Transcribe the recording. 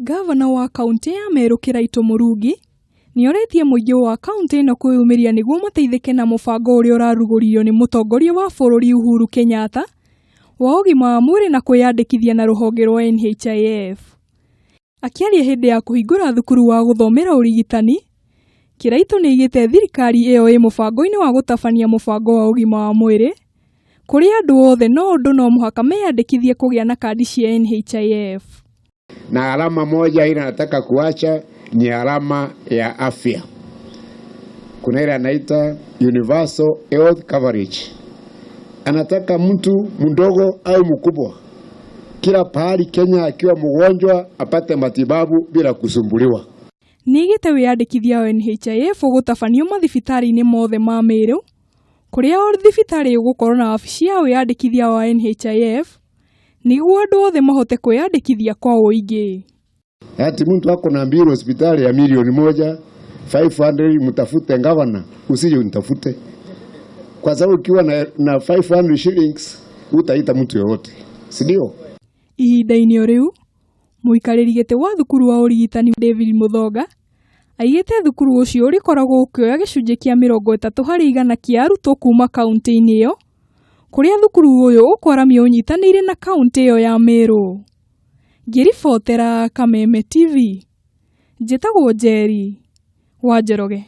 Gavana wa kaũntĩ ya Meru Kĩraitũ Mũrungi nĩorĩtie mũingĩ wa kaũntĩ ĩno kwĩyumĩria nĩguo mateithĩke na mũbango ũrĩa ũrarugũririo nĩ mũtongoria wa bũrũri Uhuru Kenyatta wa ũgima wa mwĩrĩ na kwĩyandĩkithia na rũhonge rwa NHIF. Akĩaria hĩndĩ ya kũhingũra thukuru wa gũthomera ũrigitani, Kĩraitũ nĩaigĩte thirikari ĩyo ĩ mũbango-inĩ wa gũtabania mũbango wa ũgima wa mwĩrĩ kũrĩ andũ othe no ũndũ no mũhaka meyandĩkithie kũgĩa na kandi cia NHIF. Na alama moja ile nataka kuacha ni alama ya afya. Kuna ile anaita universal health coverage. Anataka mtu mdogo au mkubwa, kila pahali Kenya akiwa mgonjwa apate matibabu bila kusumbuliwa. Nĩaigĩte wĩyandĩkithia wa NHIF ũgũtabanio mathibitarĩ-inĩ mothe ma Meru kũrĩa o thibitarĩ ĩgũkorwo na wabici ya wĩyandĩkithia wa NHIF nĩguo andũ othe mahote kwĩyandĩkithia kwa ũingĩ. Ati mtu ako na bill hospitali ya milioni 1 500, mtafute gavana, usije unitafute, kwa sababu ukiwa na 500 shillings utaita mtu yoyote, si ndio? Ihinda-inĩ o rĩu, mũikarĩri gĩtĩ wa thukuru wa ũrigitani David Mũthonga aigĩte thukuru ũcio ũrĩkoragwo ũkĩoya gĩcunjĩ kĩa 30% kĩa arutwo kuma kaũntĩ-inĩ ĩyo kũrĩa thukuru ũyũ ũkwaramio ũnyitanĩire na kaũntĩ ĩyo ya Meru. Ngĩribotera Kameme TV, njĩtagwo Njeri wa Njoroge.